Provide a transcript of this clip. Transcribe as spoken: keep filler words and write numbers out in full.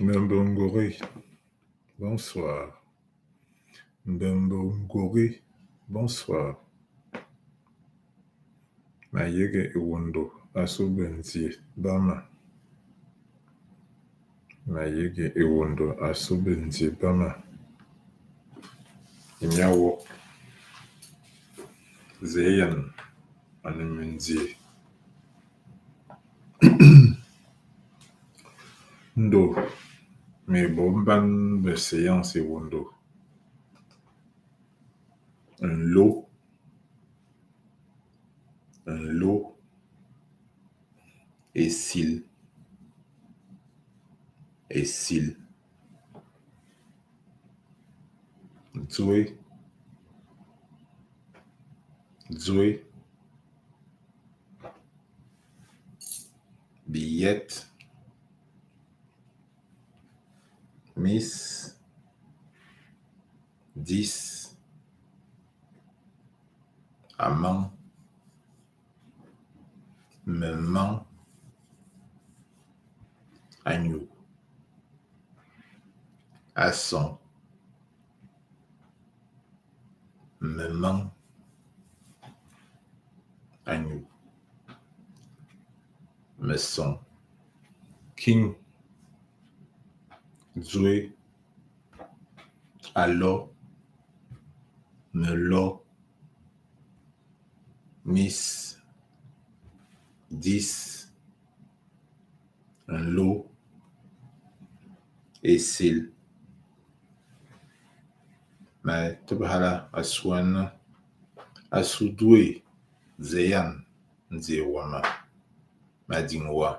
Mbembe Ngoge, bonsoir. Mbembe Ngoge, bonsoir. Mayege Ewondo, asu bendie bama. Mayege Ewondo, asu bendie bama. Emi awok. Zeyan ane mendie. Ndo, mebo mban be Zeyan Ewondo. Nlo. Nlo. Esil. Esil. Dzoe. Dzoe. Biyet. Mis. Dis. Amang. Memang. Anyug. Asɔŋ. Memang. Anyug. Mesɔŋ. King. Dzoe. Alɔ. Melɔ. Mis. Dis. Nlo. Esil. Ma tǝbǝhala asu anǝ, asu dzoe, Zeyan, ndie wama. Ma diŋ wa,